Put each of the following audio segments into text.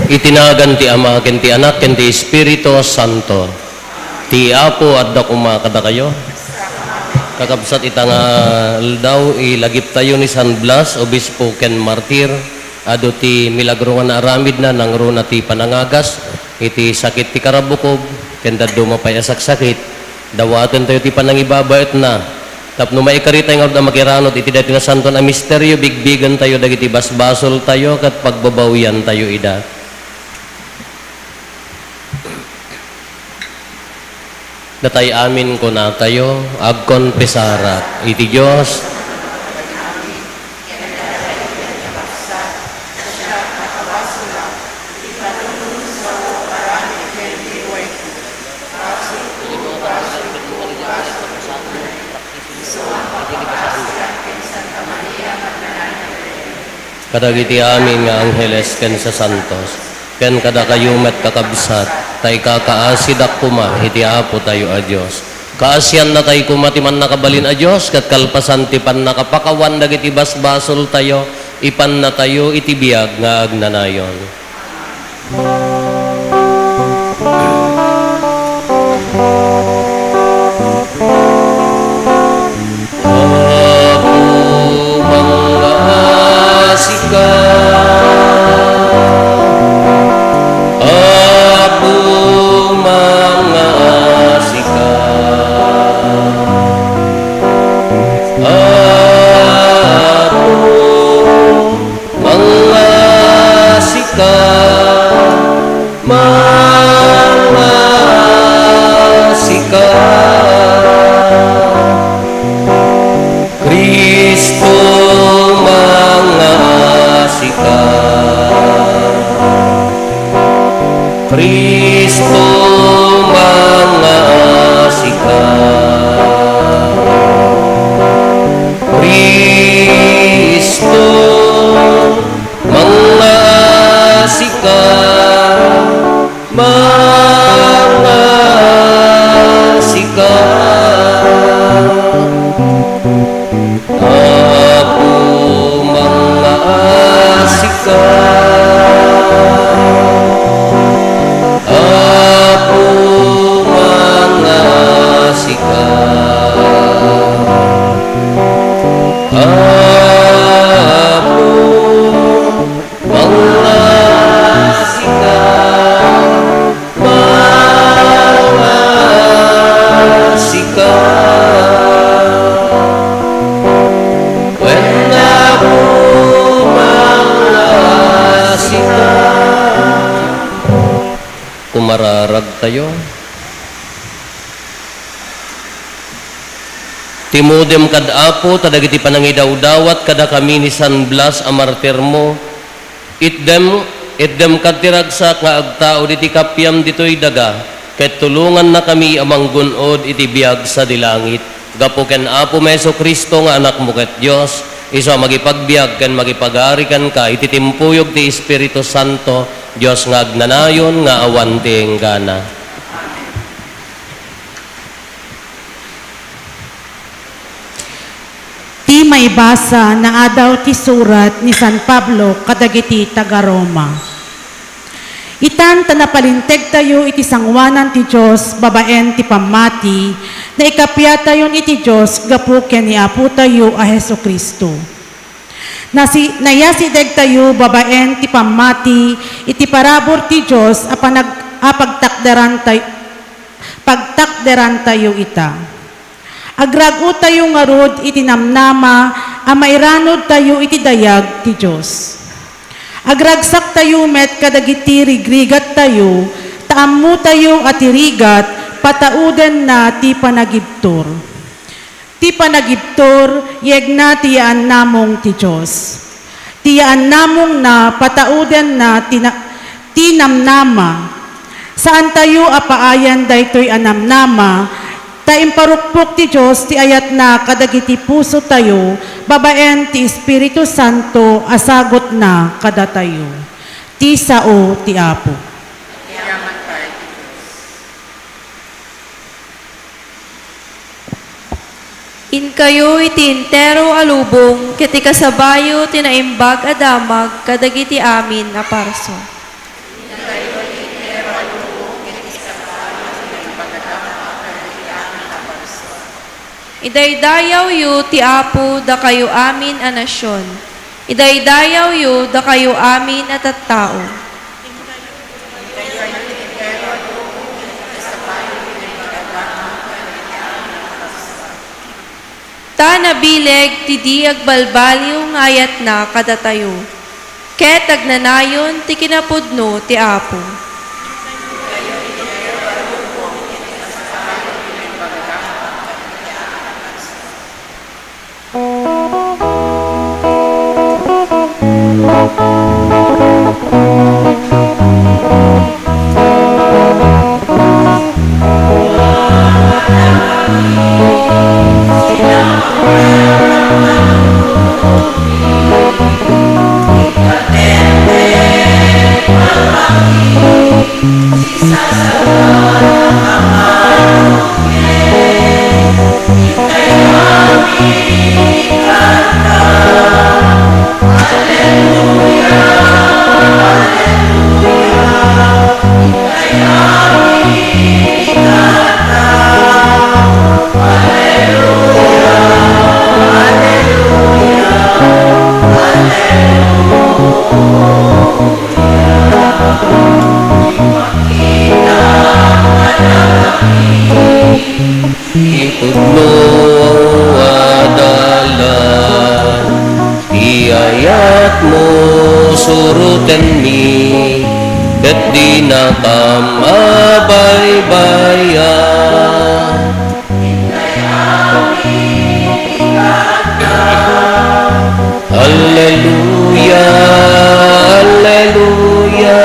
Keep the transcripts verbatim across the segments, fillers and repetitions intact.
Iti nagan ti Ama, ken ti Anak, ken ti Espiritu Santo. Ti Apo adda koma kadakayo. Kakabsat, ita nga aldaw, ilagiptayo ni San Blas, obispo ken martir. Adu ti milagro nga naaramidna, nangruna ti panangagas iti sakit ti karabukob, ken dadduma pay a saksakit. Dawatentayo ti panangibabaetna tapno maikaritay ngarud a makiranod iti daytoy nasantoan a misterio, bigbigentayo dagiti basbasoltayo ket pagbabawiantayo ida. Datay amin kunatayo, agkonpesarak iti Dios. Kadagiti amin nga angheles ken sasantos, ken kadakayo met, kakabsat, ta ikakaasidak koma iti Apotayo a Dios. Kaasiannatay koma ti Mannakabalin a Dios, ket kalpasan ti pannakapakawan dagiti basbasoltayo, ipannatayo iti biag nga agnanayon. Apo mangngaasika. Apo mangngaasika. Apo mangngaasika, mangngaasika. Cristo mangngaasika. Cristo mangngaasika. Cristo mangngaasika. Mangngaasika. Apo mangngaasika. Apo mangngaasika. Raragtayo. Timudem kad Apo, ta dagiti panangidawdawat kadakami ni San Blas a martirmo, itdem, itdem kad ti ragsak nga agtaud iti kapiam ditoy daga, ket tulongannakami a manggun-od iti biag sadi langit. Gapu ken Apo Jesu-Cristo nga Anakmo ket Dios, isu a mangipagbiag ken mangipagari kenka iti timpuyog ti Espiritu Santo, Dios nga agnanayon nga awan ti inggana. Ti maibasa nga adaw ti surat ni San Pablo kadagiti taga-Roma. Itan ta napalintegtayo iti sangoanan ti Dios babaen ti pammati, naikapiatayon iti Dios gapu ken ni Apotayo a Jesu-Cristo. Nasi-, nayasidegtayo babaen ti pammati iti parabur ti Dios a panag-, a pagtakderantay-, pagtakderantayo ita. Agrag-otayo ngarud iti namnama a mairanudtayo iti dayag ti Dios. Agragsaktayo met kadagiti rigrigattayo, ta ammotayo a ti rigat pataudenna ti panagibtur. Ti panagibtur, yegna ti yaannamong ti Dios. Ti yaannamongna, pataudenna ti na-, ti namnama. Saantayo a paayan daytoy a namnama, ta imparukpok ti Dios ti ayatna kadagiti pusotayo babaen ti Espiritu Santo a sagutna kadatayo. Ti sao ti Apo. Inkayo iti entero a lubong ket ikasabayo ti naimbag a damag kadagiti amin a parsua. Idaydayawyo ti Apo, dakayo amin a nasion. Idaydayawyo, dakayo amin a tattao. Ta nabileg ti di agbalbaliw nga ayatna kadatayo, ket agnanayon ti kinapudno ti Apo. Ipudno a dalan, ti ayatmo surotenmi, ket dinakam a baybay-an. Alleluia, alleluia,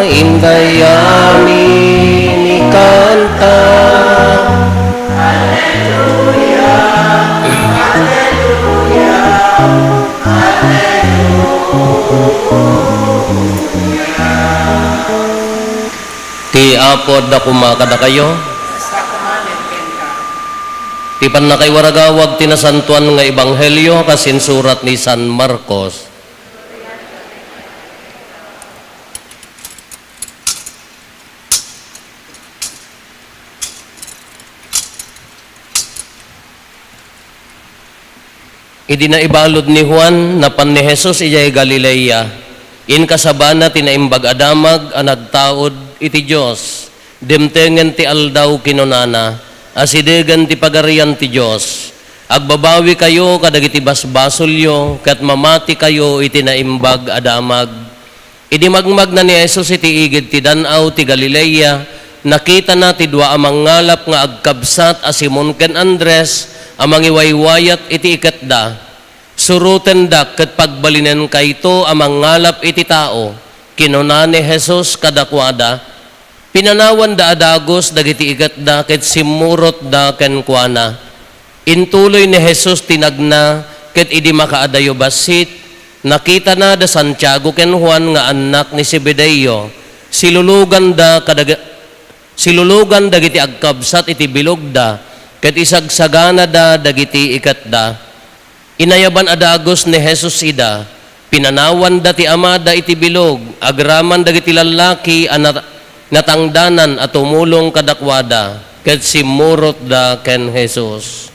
inkay amin ikanta. Alleluia, alleluia, alleluia. Ti Apo adda koma kadakayo. Ti pannakaiwaragawag ti Nasantoan nga Ebanghelio kas insurat ni San Marcos. Idi naibalud ni Juan, napan ni Jesus idiay Galilea. Inkasabana ti Naimbag a Damag a nagtaud iti Dios. Dimtengen ti aldaw, kinunana, "Asidegen ti Pagarian ti Dios. Agbabawikayo kadagiti basbasolyo ket mamatikayo iti Naimbag a Damag." Idi magmagna ni Jesus iti igid ti Dan-aw ti Galilea, nakitana ti dua a mangngalap nga agkabsat a Simon ken Andres a mangiwaywayat iti iketda. "Surotendak ket pagbalinenkayto a mangngalap iti tao," kinuna ni Jesus kadakuada. Pinanawanda a dagus dagiti iketda ket simmurotda kenkuana. Intuloy ni Jesus ti nagna, ket idi makaadayo bassit, nakitana da Santiago ken Juan nga annak ni Zebedeo. Siluloganda kadag-, silulugan dagiti agkabsat iti bilogda, ket isagsaganada dagiti iketda. Inayaban a dagus ni Jesus ida. Pinanawanda ti amada iti bilog, agraman dagiti lallaki a nat-, natangdanan a tumulong kadakuada, ket simmurotda ken Jesus.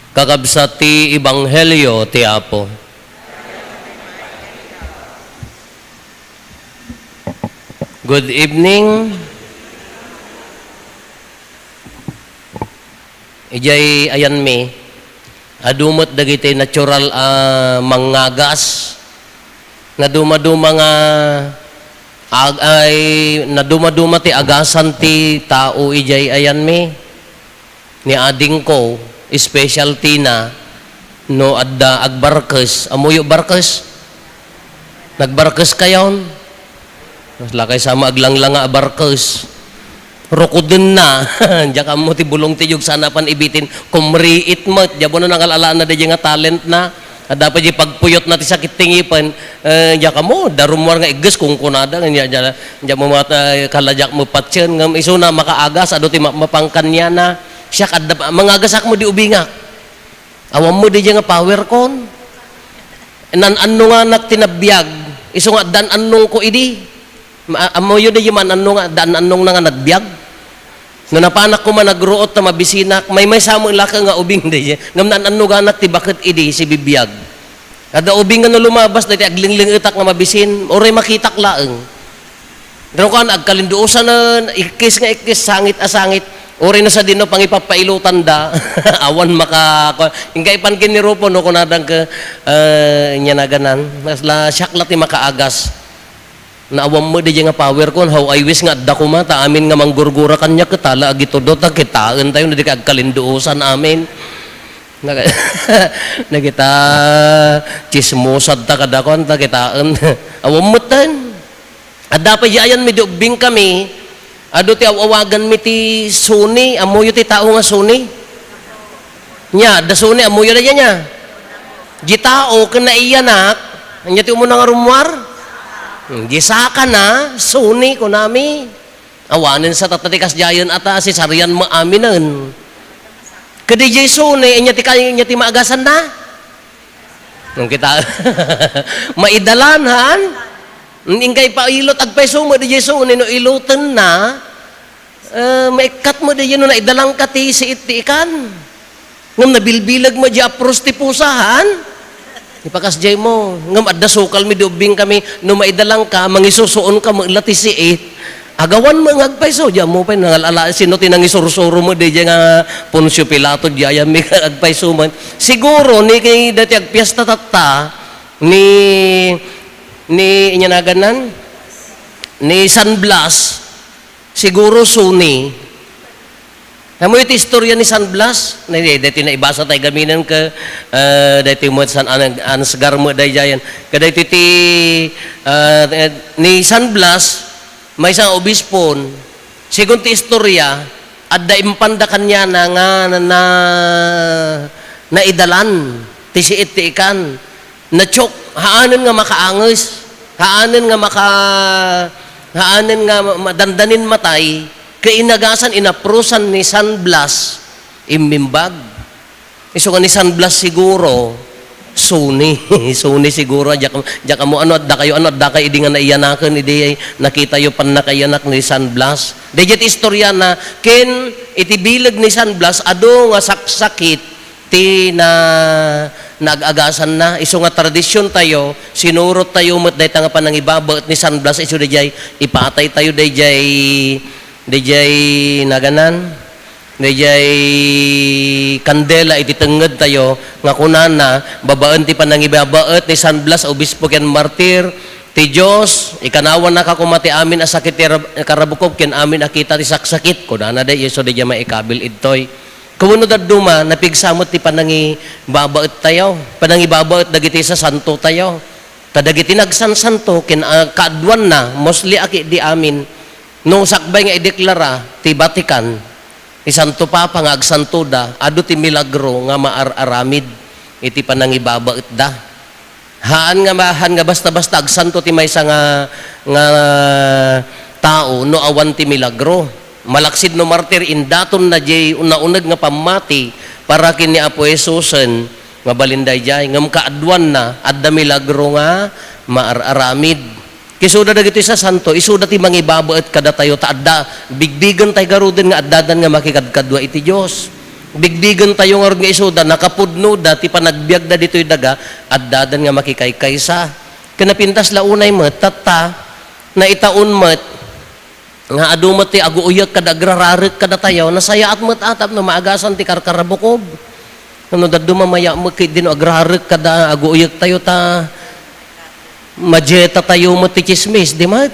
Kakabsat ti Ebanghelio ti Apo. Good evening. Idiay ayanmi, adu met dagiti natural a mangngagas. Nadumaduma nga ag-, ay, nadumaduma ti agasan ti tao idiay ayanmi. Ni adingko, specialty na, no adda agbarkes. Ammoyo barkes? Nagbarkes kayon? Lakay sama aglanglanga a barkes. Rukodenna. Diak ammo ti bulong ti yug sana pan ibitin. Kumriit met. Diak mo na nangal-alaanna daydiay nga talent na. Adda pay di pagpuyotna ti sakit ti ngipen. Eh, diak ammo, darummuar nga igges, kunkunada. Nga, diak, diak mo mat-, eh, kala diak mo patien. Ngem isuna, makaagas, adu ti ma-, mapangkaniana. Siak, adda, mangagasak mo di ubingak. Awan mo di nga power kon. Nan-annonganak ti nabiag. Isu nga dan-annongko idi. Ma-, ammoyo di man-annong, dan-annongna nga nagbiag. No napanak koma nagruot ta mabisinak, maymaysa met la nga ubing di. Ngem nan-annonganak ti baket idi sibibiag. Adda ubing nga no lumabas, daytoy aglinglingetak nga mabisin, uray makitak laeng. Pero kuan, agkalinduosanen, ikkis nga ikkis, sangit a sangit. Uray no sadino pangipapailotanda. Awan maka-, kuan. Ingka ipan ken ni Rufo, no, kunadang ke, eh, inya naganan. Kasla, siak la ti makaagas. Naawan met di nga power kon, how I wish nga adda koma, ta amin nga manggurgura kaniak, ket tala agitudo, ta kitaentayo, no di ka agkalinduosan, amin. Nag-, nagita, chismosad ta kada kuan, ta kitaen. Awan met ten. Adda pay di ayanmi di ubbing kami. Adu ti aw-awaganmi ti Sony. Ammoyo ti tao nga Sony? Nya, adda Sony, ammoyo da nya. Di tao, ken naiyanak, anya ti umuna nga rummuar? Hmm, di saka na, Sony, kunami. Awanen sa tatta ti kasdiayen ata, sisarian mo aminen. Kadi di Sony, anya ti kay-, anya ti maagasan na? Nung kita, maidalan, han? Ingkay pailot, agpayso met di Sony, no iloten na, eh, maikkat mo di no naidalan ka ti siit ti ikan. Ngem nabilbileg mo di apros ti pusa, han? Ipakasdiay mo. Ngem adda sukal mi di ubbing kami, no maidalan ka, mangisusuon ka mo ila ti siit. Agawan mo nga agpayso, di mo pay nangal-ala, sino ti nangisursuro mo, di nga Poncio Pilato, di ayam mi agpayso man. Siguro, ni kay dati agpiesta tatta, ni, ni, inyanagan nan? Ni San Blas, siguro Sony. Amo iti istorya ni San Blas? Na, daytoy naibasa tayo gaminen ka, eh, daytoy mo San An-, Ansgar mo daydiayan. Kadaytoy ti, eh, ni San Blas, maysa nga obispon, segun ti istorya, adda impanda kaniana nga na, na, naidalan ti siit ti ikan. Natsok, haanen nga makaanges, haanen nga maka-, haanen nga ma-, madandanin matay, kainagasan, inaprosan ni San Blas, immimbag. Isu nga ni San Blas siguro, Sony. Sony siguro, diak, diak mo, ano, adda kayo, ano, adda kayo, idi nga naiyanaken, idi nakita yo pan nakaiyanak ni San Blas. Daydiay ti istorya na, ken iti bileg ni San Blas, adu nga saksakit, ti na, naag-agasan na. Isu nga tradisyon tayo, sinurot tayo met dayta nga panangibabaet ni San Blas, isu daydiay, ipatay tayo daydiay, daydiay naganan. Dayjay kandela iti tengngedtayo nga kunana, babaen ti panangibabaet ni San Blas, obispo ken martir ti Dios, ikanawanaka koma ti amin a sakit ti rab-, karabukop ken amin a kita ti saksakit. Kunana dayjay, isu dayjay maikabil idtoy. Ket wenno dadduma, napigsa met ti panangibabaettayo, panangibabaet dagiti sasantotayo. Ta dagiti nagsansanto ken, ah, kaaduanna, mostly a ketdi amin, no sakbay nga ideklara ti Vatican, ti Santo Papa nga agsantoda, adu ti milagro nga maar-aramid iti panangibabaetda. Haan nga ma-, haan nga basta-basta agsanto ti maysa nga, nga tao no awan ti milagro. Malaksid no martir, indatonna diay nauneg nga pammati para ken ni Apo Jesusen, mabalin daydiay, ngem kaaduanna, adda milagro nga maar-aramid. Ket isuda dagitoy sasanto, isuda ti mangibabaet kadatayo, ta adda, bigbigen tay garuden nga addadan nga makikadkadua iti Dios. Bigbigen tayo ngarud nga isuda, nakapudnoda ti panagbiagda ditoy daga, addadan nga makikaykaysa. Ket napintas la unay met, tatta, naitaon met, nga adu met ti aguuyek kada agrararek kadatayo, nasayaat met a tapno maagasan ti karkarabukob. No dadduma, maya met ketdi no agrarek kada aguuyektayo ta madieta tayo met ti tsismis, di met?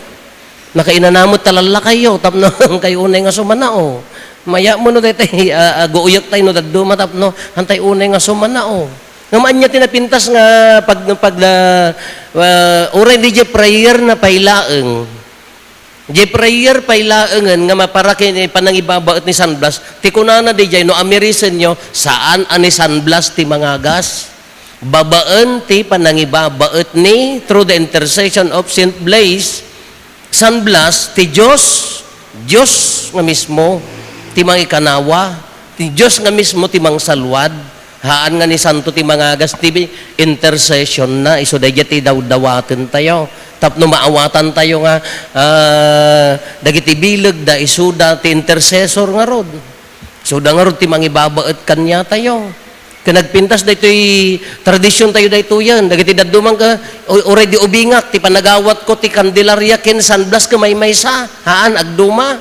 Nakainana met ta lallakayo, tapno haankayo unay nga sumanao. Maya met no daytay, ah, aguuyektayo no dadduma tapno haantay unay nga sumanao. Ngem ania ti napintas nga pag-, pag-, ah, ah, uray diay prayer na pay laeng. Diay prayer pay laengen nga mapara ken panangibabaet ni San Blas, ti kunana diay no amirisenyo, saan a ni San Blas ti mangagas. Babaen ti panangibabaet ni, through the intercession of Saint Blaise, San Blas, ti Dios, Dios nga mismo ti mangikanawa, ti Dios nga mismo ti mangsalwad. Haan nga ni santo ti mangagas ti intercession na, isu daydiay ti dawdawaten tayo. Tapno maawatan tayo nga, ah, dagiti bileg da, isuda ti intercessor ngarud. Isuda ngarud ti mangibabaet kaniatayo. Ket nagpintas daytoy tradision tayo daytoyen. Dagiti dadduma nga, u-, uray di ubingak, ti panagawatko ti Candelaria ken San Blas ket maymaysa. Haan, agduma.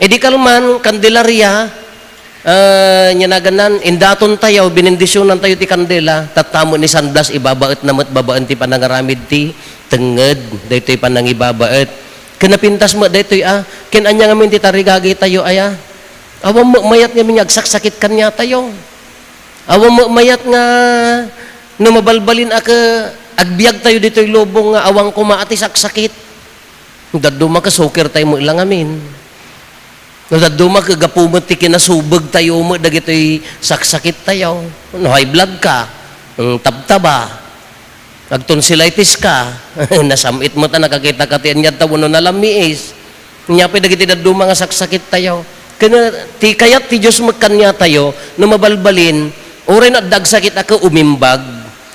Idi kalman, Candelaria, ah, nia naganna, indaton tayo, binindisionan tayo ti kandela, tatta met ni San Blas, ibabaetna met babaen ti panangaramid ti tengnged, daytoy panangibabaet. Ket napintas met daytoy, ah, ken ania ngamin ti tarigagitayo, aya? Awan met mayat ngamin nga agsaksakit kaniatayo. Awan met mayat nga no mabalbalin a ket agbiag tayo ditoy lubong nga awan koma a ti saksakit. Dadduma ket suker tayo met la ngamin. No dadduma ket gapu met ti kinasubeg tayo met dagitoy saksakit tayo. No high blood ka, mm, tabtaba, agtonsillitis ka, nasam-it met a nakakita ka ti aniat ta wenno nalamiis. Nia pay dagiti dadduma nga saksakit tayo. Ken ti kayat ti Dios met kaniatayo, no mabalbalin, uray no adda agsakit a ket umimbag,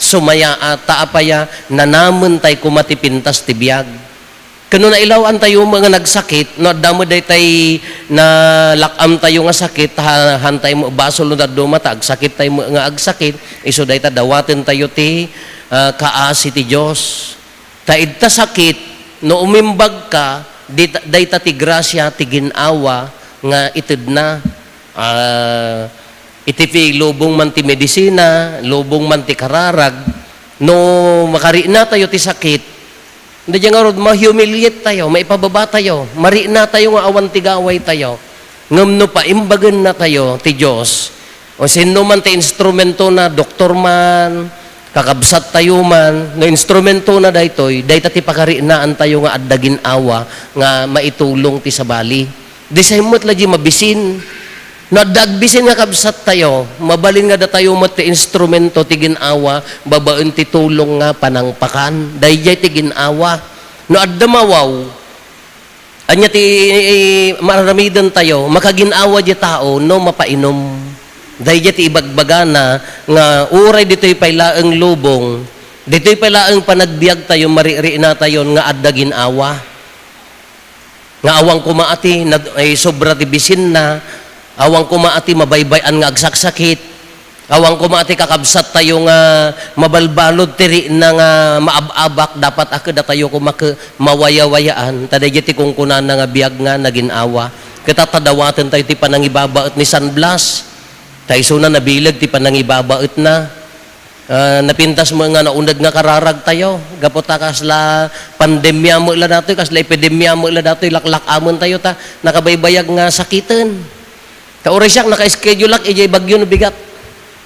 sumayaat, ta apay a, nanamen tayo koma ti pintas ti biag. Ken no nailawan tayo met nga nagsakit, no adda met daytay nalak-am tayo nga sakit, ha-, haan tayo met basol no dadduma ta agsakit tayo met nga agsakit, isu dayta dawaten tayo ti, ah, kaasi ti Dios. Ta ita sakit, no umimbag ka, dita-, dayta ti grasia ti gin-awa nga itedna. Ah, iti pi-, lubong man ti medisina, lubong man ti kararag, no makarikna tayo ti sakit, daydiay ngarud, ma-humiliate tayo, maipababa tayo, marikna tayo nga awan ti gaway tayo. Ngem no paimbagenna tayo ti Dios, o sinno man ti instrumentona, doktor man, kakabsat tayo man, no instrumentona daytoy, dayta ti pakariknaan tayo nga adda gin-awa nga maitulong ti sabali. Di say met la di mabisin. No adda agbisin nga kabsat tayo, mabalin nga datayo met ti instrumento ti gin-awa babaen ti tulong nga panangpakan. Daydiay ti gin-awa. No adda mawaw, ania ti, i-, i-, maramiden tayo, makagin-awa di tao no mapainom. Daydiay ti ibagbagana nga uray ditoy pay laeng lubong, ditoy pay laeng panagbiag tayo, marikna tayon nga adda gin-awa. Nga awan koma a ti nag-, ay, sobra ti bisinna, awan koma a ti mabaybay-an nga agsaksakit, awan koma a ti kakabsat tayo nga mabalbalud ti rikna nga maab-abak, dapat a kadatayo koma ket mawayawayaan, ta daydiay ti kunkunana nga biag nga nagin-awa. Ket ta dawatentayo ti panangibabaet ni San Blas. Ta isuna nabileg ti panangibabaetna. Ah, napintas met nga nauneg nga kararagtayo. Gapu ta kasla pandemia met la datoy, kasla epidemia met la datoy, laklak-amentayo ta nakabaybayag nga sakiten. Ta uray siak, naka-scheduleak idiay Baguio no bigat.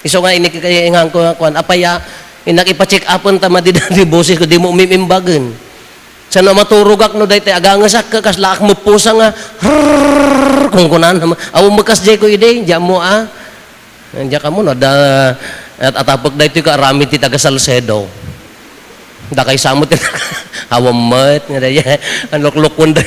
Isu nga inik-, inganko nga kuan, apay a, inak ipa-check-upen ta madida ti bosesko, dimo umimimbagen. Saan a maturogak no daytoy agangesak, ket kasla ak muppusa nga, "Rrrr," kunkunana. Awan mekas diay ko idi, diammo a. Diak ammo no, da, at-, atapek daytoy ka aramid ti taga Salcedo. Dakay samo ti awan met, nga dayta, anuklukon da,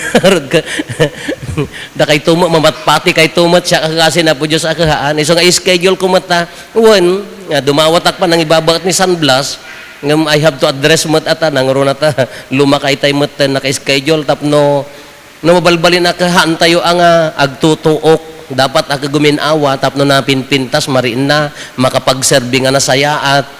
dakayto met, mamatpati kayto met, siak a kakasin Apo Dios a kahaan. Isu nga i-schedule ko met ta, wen, nga dumawatak panangibabaet ni San Blas, ngem I have to address met ata, nangruna ta, lumakaytay met, naka-schedule, tapno, no mabalbalin a kahaantayo a nga agtutuok, dapat a kagumin-awa, tapno napinpintas, mariinna, makapagserbi nga nasayaat,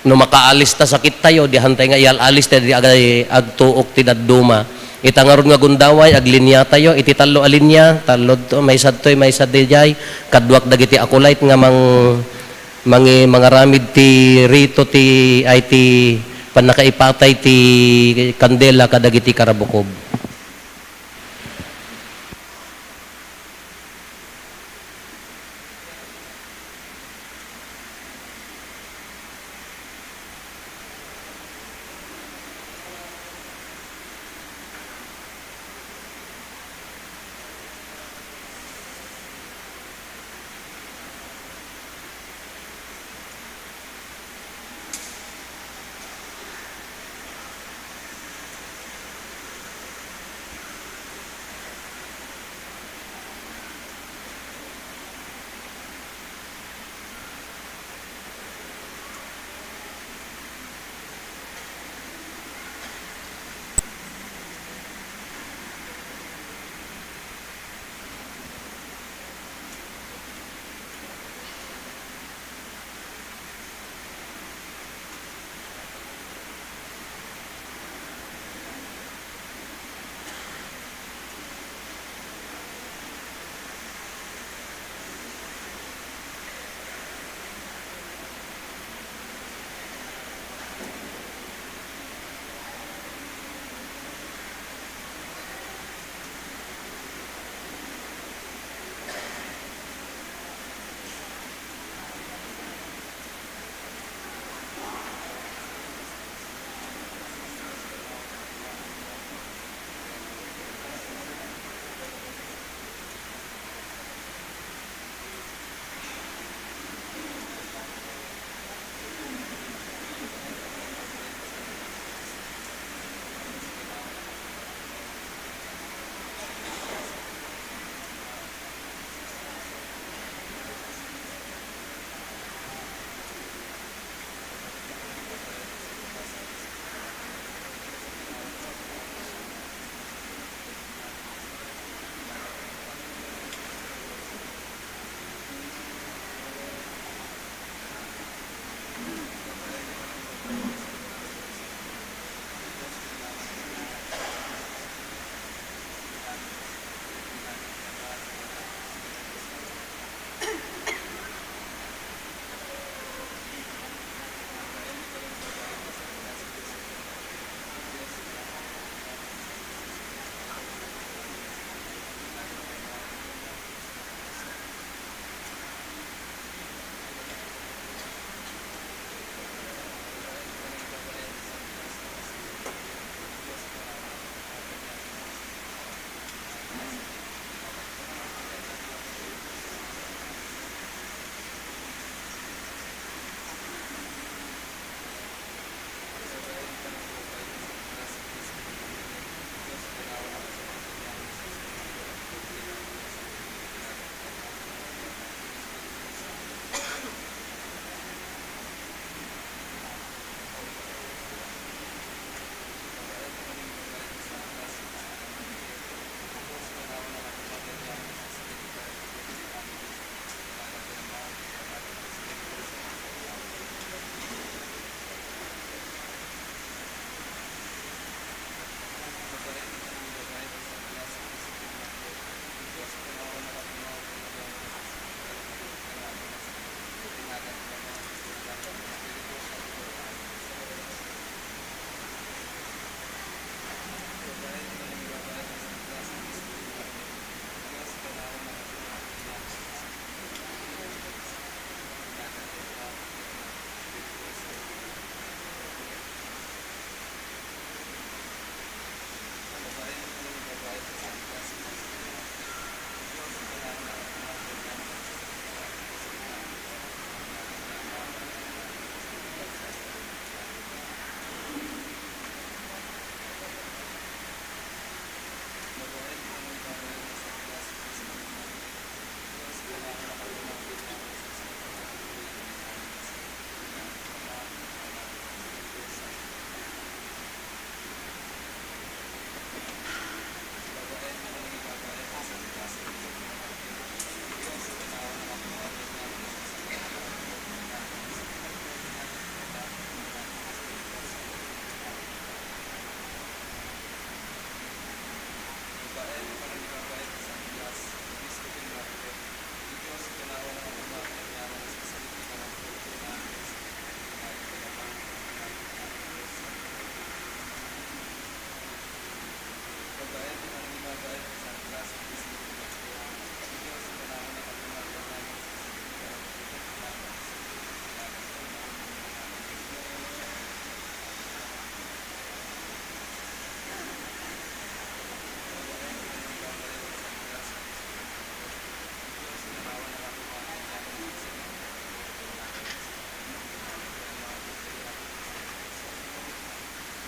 No makaalis ta sakittayo, di hantay nga ial-alis ta di agay agtuok ti dadduma. Ita ngarud nga gundaway, aglineatayo iti tallo a linia, tallo to, maysa ditoy, maysa didiay, kaduak dagiti acolyte nga mang-, mangi-, mangaramid ti rito ti, ay ti pannakaipatay ti kandela kadagiti karabukob.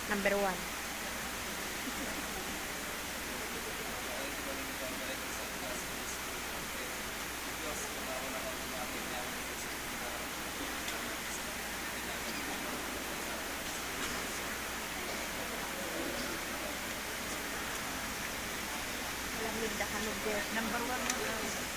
Number one. Alam ninda kano, girl. Number one mo, girl.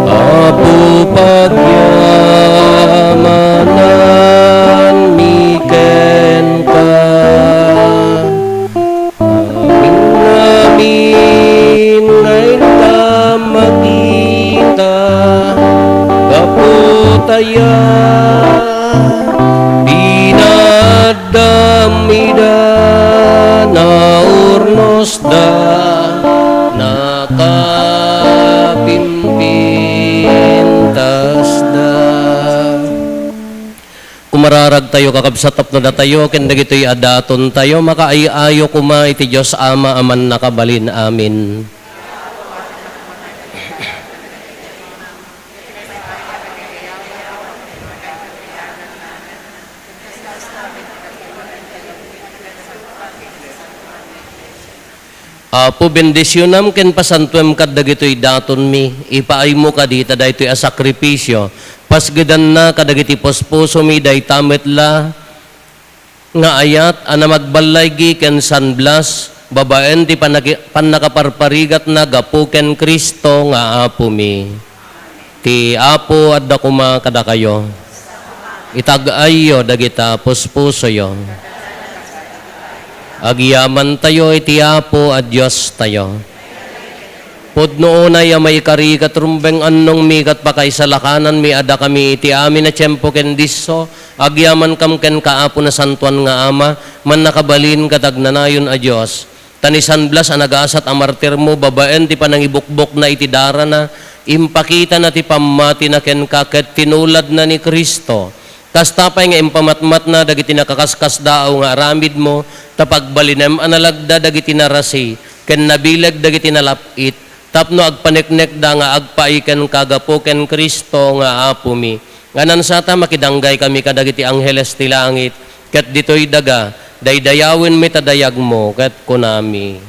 Apo, pagyamananmi kenka. Amin-amin nga inka makita, gapu ta pinaddam ida, naurnosda, nakapimpintasda. Kumararagtayo, kakabsat, tapno datayo ken dagitoy a datontayo, makaay-ayo koma iti Dios Ama a Mannakabalin. Amen. Apo, bendisionam ken pasantuem kad dagitoy datonmi. Ipaaymo kadi ta daytoy a sakripisio, pasgedanna kadagiti puspusomi dayta met la nga ayat a namagballaygi ken sanblas babaen ti panaki-, pannakaparparigatna gapu ken Cristo nga Apomi. Ti Apo adda koma kadakayo. Itag-ayyo dagita puspusoyo. Agyamantayo iti Apo a Diostayo. Pudno unay a maikari ket rumbeng annongmi ket pakaisalakananmi a dakami iti amin a tiempo ken disso, agyamankam kenka, Apo, Nasantoan nga Ama, Mannakabalin ket Agnanayon a Dios. Ta ni San Blas a nagasat a martirmo, babaen ti panangibukbokna iti darana, impakitana ti pammatina kenka ket tinuladna ni Cristo. Kasta pay nga impamatmatna dagiti nakaskasdaaw nga aramidmo, ta pagbalinem a nalagda dagiti narasi ken nabileg dagiti nalap-it, Tapno agpaneknekda nga agpaay kenka gapu ken Cristo nga Apomi, nga nansata makidanggay kami kadagiti angheles ti langit, ket ditoy daga, daydayawenmi ta dayagmo, ket kunami.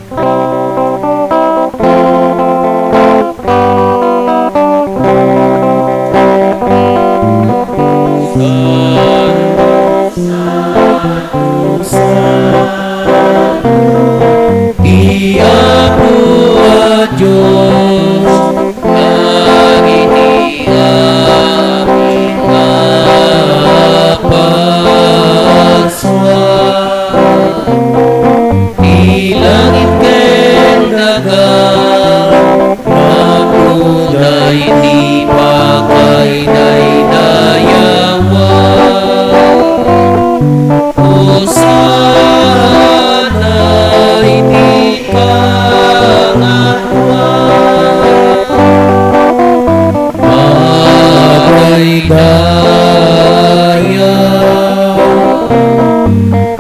Ti Apo a Dios, dagiti amin nga parsua, ti langit ken daga, mapudno ti pakaydaydayawan. Hosanna iti kangatoan. Makaydaya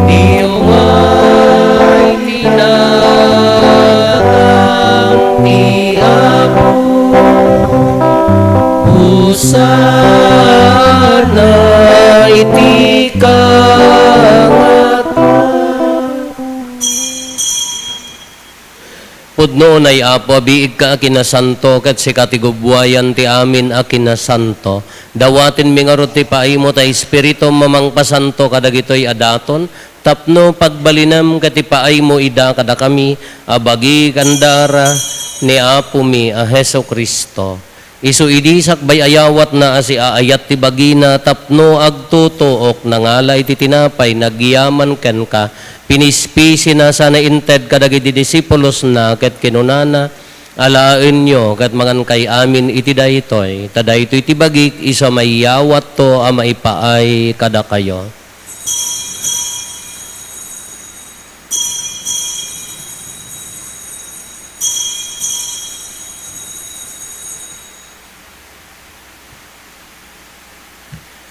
ti umay ti nagan ti Apo. Hosanna iti kangatoan. Pudno unay, Apo, a biigka a kinasanto, ket sika ti gubbuayan ti amin a kinasanto. Dawatenmi ngarud ti paaymo ta Espiritum a mangpasanto kadagitoy a daton, tapno pagbalinem ket ipaaymo ida kadakami a bagi ken dara ni Apomi a Jesu-Cristo. Isu idi sakbay ayawatna a siaayat ti bagina tapno agtutuok, nangala iti tinapay, nagyaman kenka, pinispisina sana inted kadagiti disipulosna ket kinunana, "Alaenyo ket mangankay amin iti daytoy, ta daytoy ti bagik isu a maiyawatto a maipaay kadakayo."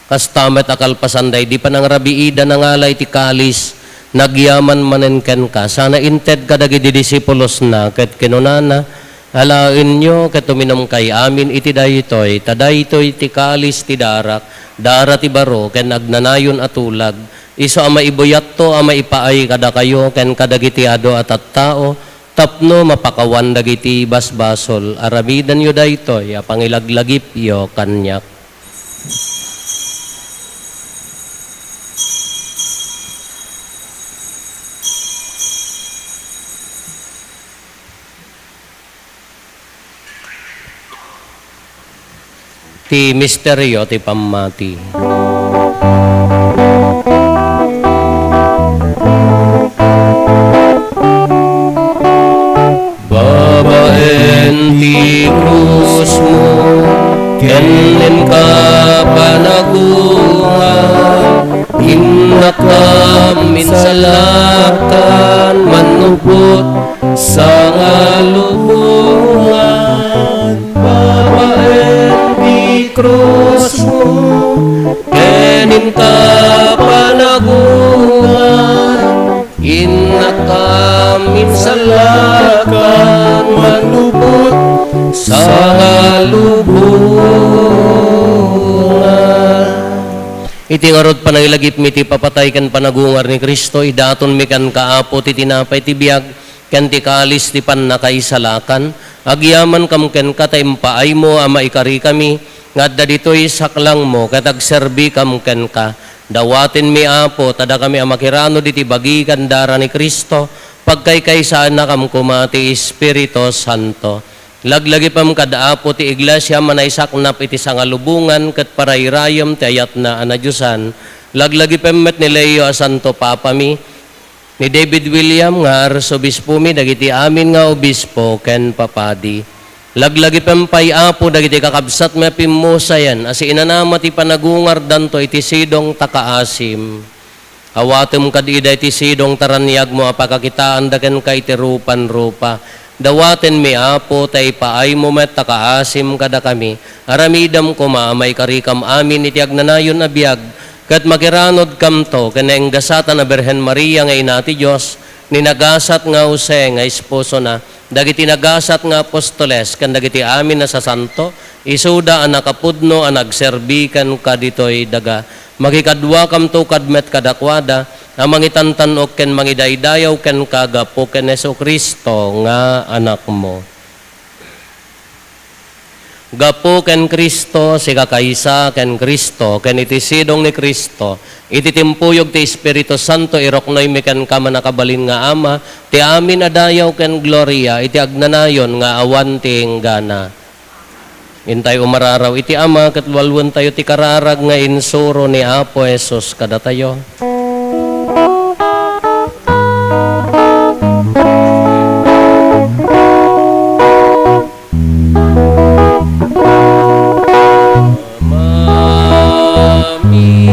Kasta met a kalpasan daydi panangrabiida, nangala iti kalis, nagyaman manen kenka, sana inted kadagiti disipulosna, ket kinunana, "Alaenyo ket uminumkay amin iti daytoy, ta daytoy ti kalis ti darak, dara ti baro ken agnanayon a tulag, isu a maibuyatto a maipaay kadakayo ken kadagiti adu a tattao, tapno mapakawan dagiti basbasol. Aramidenyo daytoy a pangilaglagipyo kaniak." Ti misterio ti pammati. Babaen ti krusmo ken inka panagungar, innak a minsalakan manupot sangalubongan. Babaen ti krusmo ken inka panagungar, innak a minsalakan manupot sangalubongan. Iti ngarud, panangilagipmi ti ipapatay ken panagungar ni Cristo, idatonmi kenka, Apo, ti tinapay ti biag ken ti kalis ti pannakaisalakan. Agyamankam kenka ta impaaymo a maikarikami nga adda ditoy saklangmo ket agserbikam kenka. Dawatenmi, Apo, ta dakami a makiranod iti bagi ken dara ni Cristo, pagkaykaysaennakam koma ti Espiritu Santo. Laglagipem kad Apo ti Iglesia a manaisaknap iti sangalubongan ket parayrayem ti ayatna a nadiosan. Laglagipem met ni Leo a Santo Papami, ni David William nga Arsobispomi, dagiti amin nga obispo ken papadi. Laglagipem pay, Apo, dagiti kakabsatmi a pimmusayan a siinanama ti panagungardanto iti sidong ta kaasim. Awatem kad ida iti sidong ta raniagmo a pakakitaanda kenka iti rupan-rupa. Dawatenmi, Apo, ta ipaaymo met ta kaasim kadakami. Aramidem koma a maikarikam amin iti agnanayon a biag, ket makiranodkamto ken naenggasatan a Birhen Maria nga Ina ti Dios, ni nagasat nga Jose nga esposona, Dagiti nagasat nga apostoles ken dagiti amin a sasanto, isuda a nakapudno a nagserbi kenka ditoy daga. Makikaduakamto kad met kadakuada a mangitantan-ok ken mangidaydayaw kenka gapu ken Jesu-Cristo nga Anakmo. Gapu ken Cristo, sikakaysa ken Cristo, ken iti sidong ni Cristo, iti timpuyog ti Espiritu Santo, iruknoymi kenka, mannakabalin nga Ama, ti amin a dayaw ken gloria iti agnanayon nga awan ti inggana. Intay umararaw iti Ama ket lualuentayo ti kararag nga insuro ni Apo Jesus kadatayo. Mami,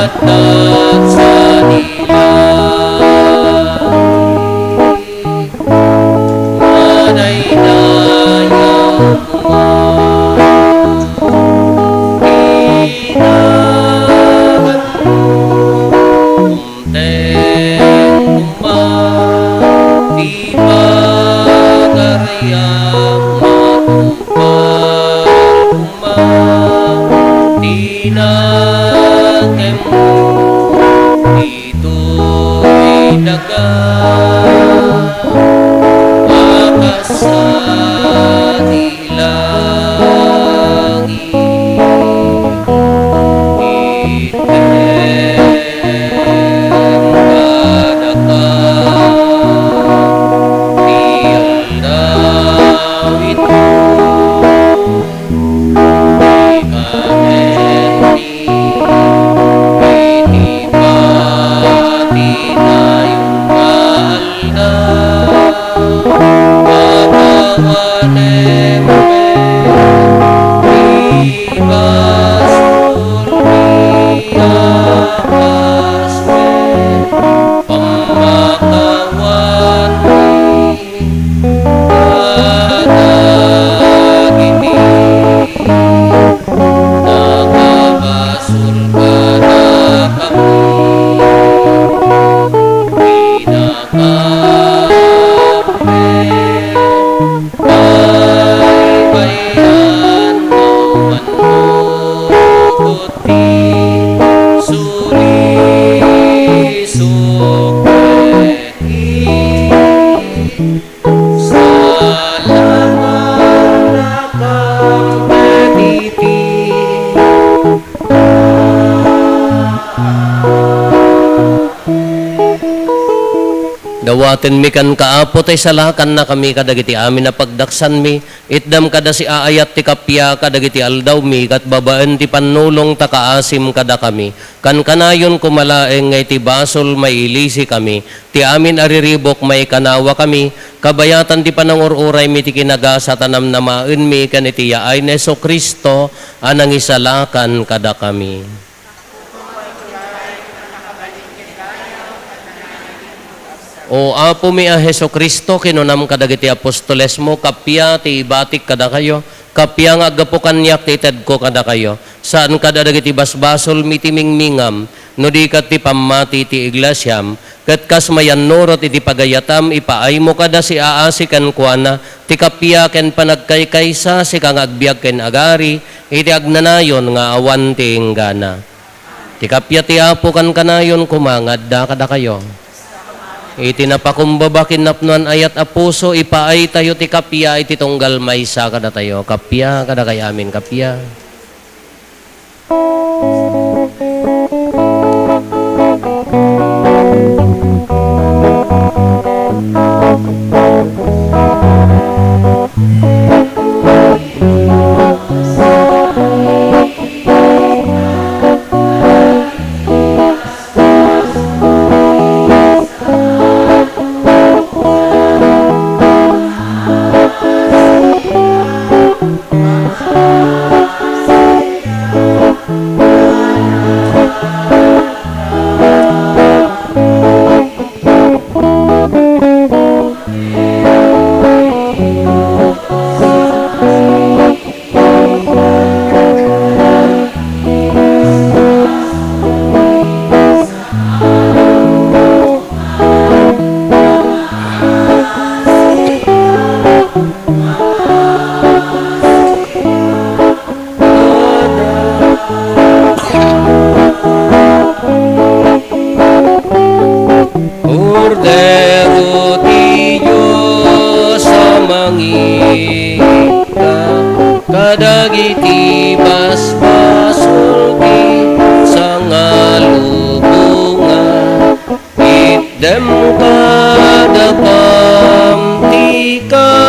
natagsa ti langit, madaydayaw koma, inagan Unteng koma ti pagariam, matupad koma ti nakemmo ditoy daga. Makasa ti langit, item kadaka ti aldaw ito. Ikanen ti iti pati tayo nga aldaw. Pakawanem met ti basol mi a kas met pammakawanmi kadagiti nakabasol kadakami. Pinakape, baybayan no mannukot ti sulisok ket Dawatenmi kenka, Apo, ta isalakannakami kadagiti amin a pagdaksanmi. Itdam kada siaayat ti kappia kadagiti aldawmi, ket babaen ti pannulong ta kaasim kadakami. Kankanayon koma laeng nga iti basol, mailisikami. Ti amin a riribuk, maikanawakami. Kabayatan ti panangur-uraymi ti kinagasat a namnamaenmi ken iti yaay ni Jesu-Cristo a nangisalakan kadakami. O Apomi a Jesu-Cristo, kinunam kadagiti apostolesmo, kappia ti ibatik kadakayo, kappia nga aggapu kaniak ti itedko kadakayo. Saan kada dagiti basbasolmi ti mingmingam, no di ket ti pammati ti iglesiam, ket kas mayannurot iti pagayatam, ipaaymo kada siaasi kenkuana ti kappia ken panagkaykaysa, sika nga agbiag ken agari iti agnanayon nga awan ti inggana. Ti kappia ti Apo kankanayon koma nga adda kadakayo. Iti napakumbaba ken napnoan ayat a puso, ipaaytayo ti kappia iti tunggal maysa kadatayo. Kappia kadakay amin, kappia. Kordero ti Dios a mangikkat kadagiti basbasol ti sangalubongan. Itdem kada pam ti kappia.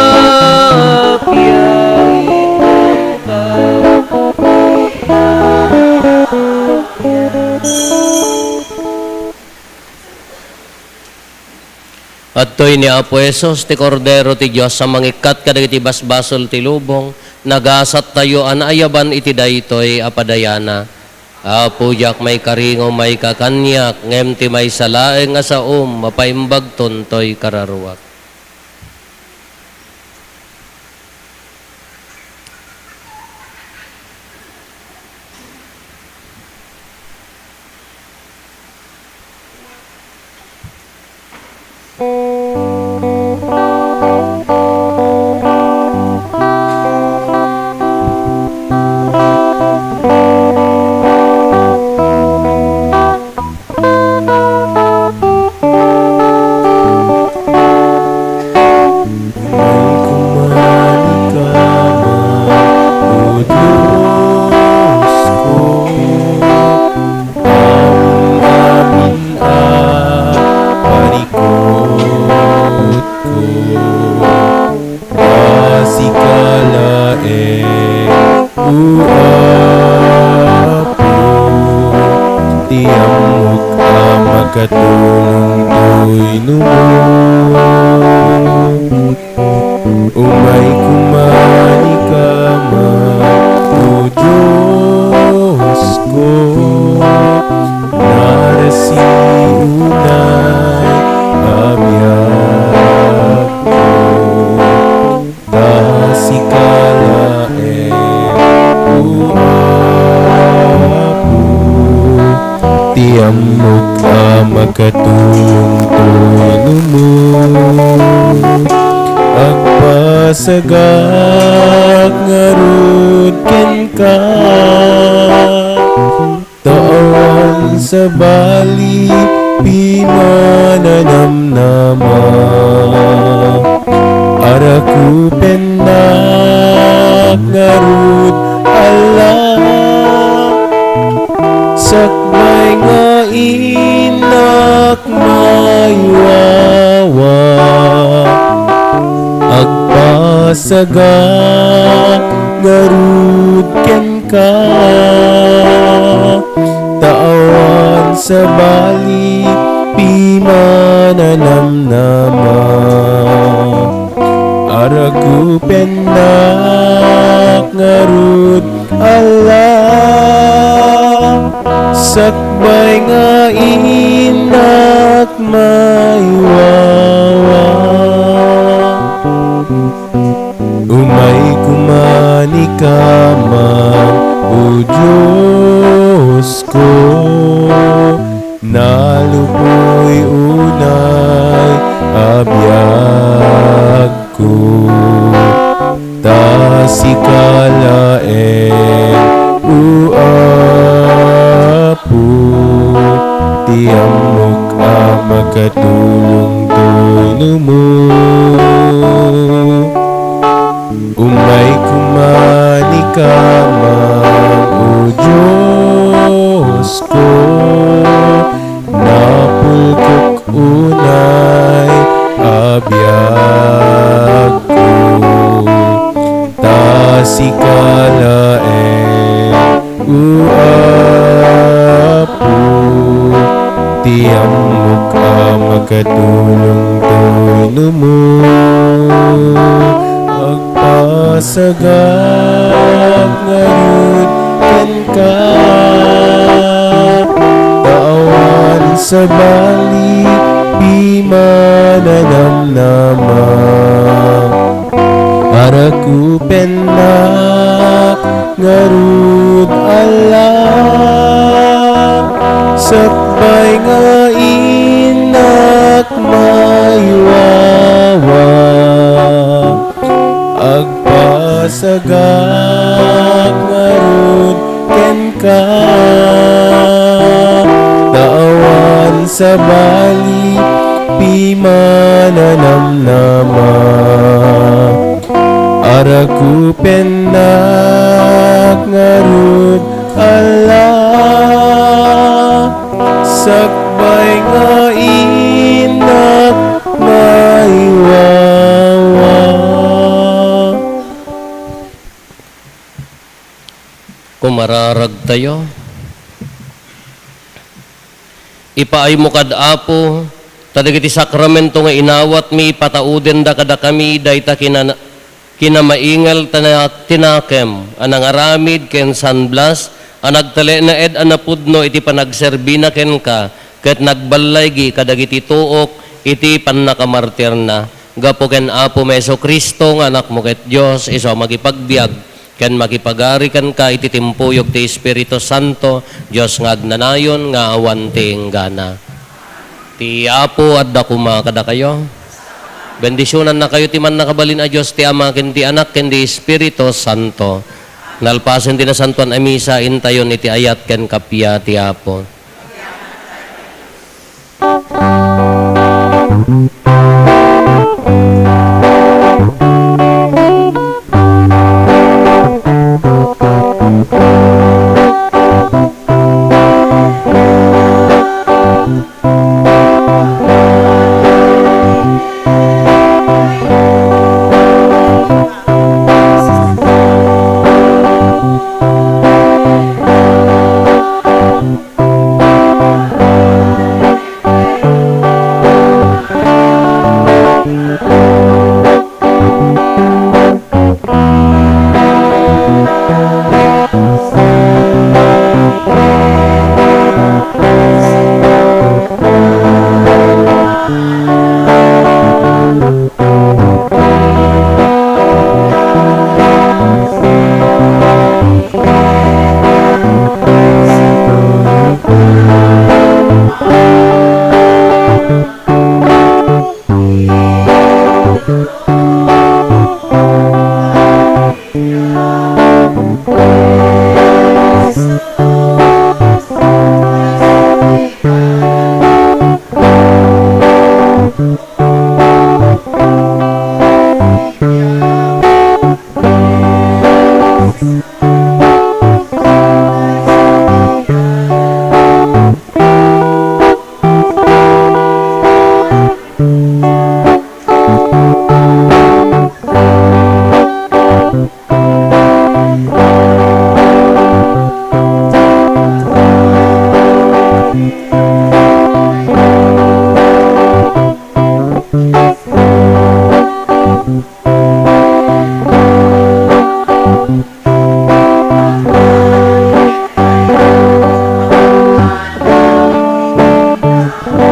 Adtoy ni Apo Jesus, ti Kordero ti Dios a mangikkat kadagiti basbasol ti lubong. Nagasattayo a naayaban iti daytoy a padayana. Apo, diak maikari nga umayka kaniak, ngem ti maysa laeng a saom, mapaimbagton toy kararuak. Umayko manikama, O Diosko, amin-amin a parikutko. Ta sika laeng, O Apo, ti ammok a makatulong toy numo. Umayko manikama, O Diosko, narasi unay a biagko. Ta sika laeng, O Apo, ti ammok a makatulong toy numo. Agpasagak ngarud kenka, ta awan sabali pimananamnama. Arakupennak ngarud, Alla, sakbay nga innak maywawa. Agpasagak ngarud kenka, ta awan sabali pimananamnama. Arakupennak ngarud, Alla, sakbay nga innak maywawa. Umayko manikama, O Diosko, naluboy unay a biagko. Ta sika laeng, O Apo, ti ammok a makatulong toy numo. Umayko manikama, O Diosko, napulkok unay a biagko. Ta sika laeng, O Apo, ti ammok a makatulong toy numo. Agpasagak ngarud kenka, ta awan sabali pimananamnama. Arakupennak ngarud, Alla, sakbay nga innak maywawa. Dagak ngarud kenka, ta awan sabali ti mananamnama. Arakupennak ngarud, Allah, sakbay nga innak maiwawa. Kumararagtayo. Ipaaymo kad Apo, ta dagiti sakramento nga inawatmi, ipataudenda kadakami dayta kinan-, kinamaingel ti na-, ti nakem a nangaramid ken San Blas a nagtalinaed a napudno iti panagserbina kenka, ket nagballaygi kadagiti tuok iti pannakamartirna. Gapu ken Apomi Jesu-Cristo nga Anakmo ket Dios, isu a makipagbiag ken makipagari kenka iti timpuyog ti Espiritu Santo, Dios nga agnanayon nga awan ti inggana. Ti Apo adda koma kadakayo. Bendisionannakayo ti Mannakabalin a Dios, ti Ama, ken ti Anak, ken ti Espiritu Santo. Nalpasen ti Nasantoan a Misa, intayon iti ayat ken kappia ti Apo.